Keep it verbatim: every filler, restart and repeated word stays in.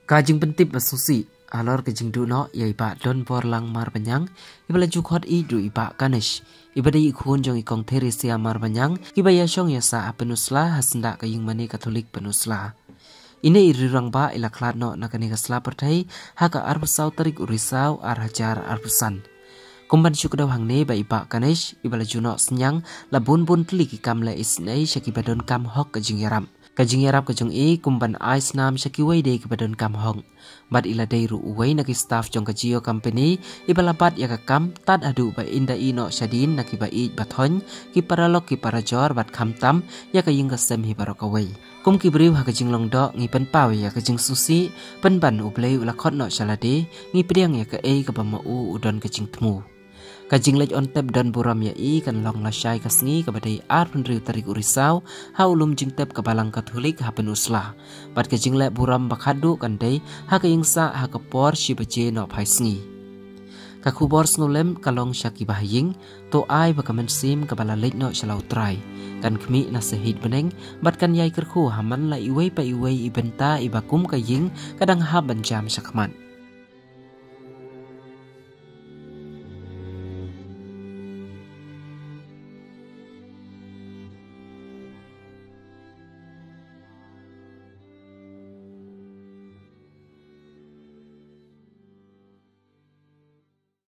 Ka jingpyntip ba sngewsih halor ka jingduh noh ïa i Bah Donborlang Marbaniang, iba la ju khot ïeit ruh i Bah Ganesh, iba dei i khun jong i Kong Theresia Marbaniang, kiba ïashong ïasah ha Pynursla ha syndah ka Ïingmane Katholik Pynursla. Ine i rangbah i la khlad noh na kane ka sla pyrthei ha ka arphew saw tarik u Risaw ar hajar arphew san. Kum ban shu kdew hangne ba i Bah Ganesh, iba la ju noh synñiang, la bun bun tylli ki kam leh isynei sha kiba donkam hok ka jingïarap. Ka jingïarap ka jong i kum ban ai snam sha kiwei de kiba donkam hok. Bad i la dei ruh uwei na ki staff jong ka Jio Company, iba la bat ïa ka kam tad haduh ba ynda i noh shadien na kiba ïeit ba thoiñ, ki paralok ki parajor bad khamtam ïa ka ïing ka sem hi baroh kawei. Kum ki briew ha ka jinglong doh, ngi pynpaw ïa ka jingsngewsih, pynban U Blei u la khot noh sha lade, ngi pdiang ïa kaei kaba ma u u don ka jingthmu. Ka jingleit on tep don burom ïa i kan long lashai ka sngi kaba dei arphew hynriew tarik u Risaw, ha u lum jingtep ka Balang Katholik ha Pynursla. Bad ka jingleh burom ba khatduh kan dei ha ka ïingsah ha ka por shi baje nohphai sngi. Ka khubor sngewlem ka long sha kiba ha ïing, to ai ba ka mynsiem kaba la leit noh sha la U Trai kan khmih na sahit bneng, bad kan ïai kyrkhu ha man la iwei pa iwei i bynta iba kum ka ïing ka dang hap ban jam sha khmat.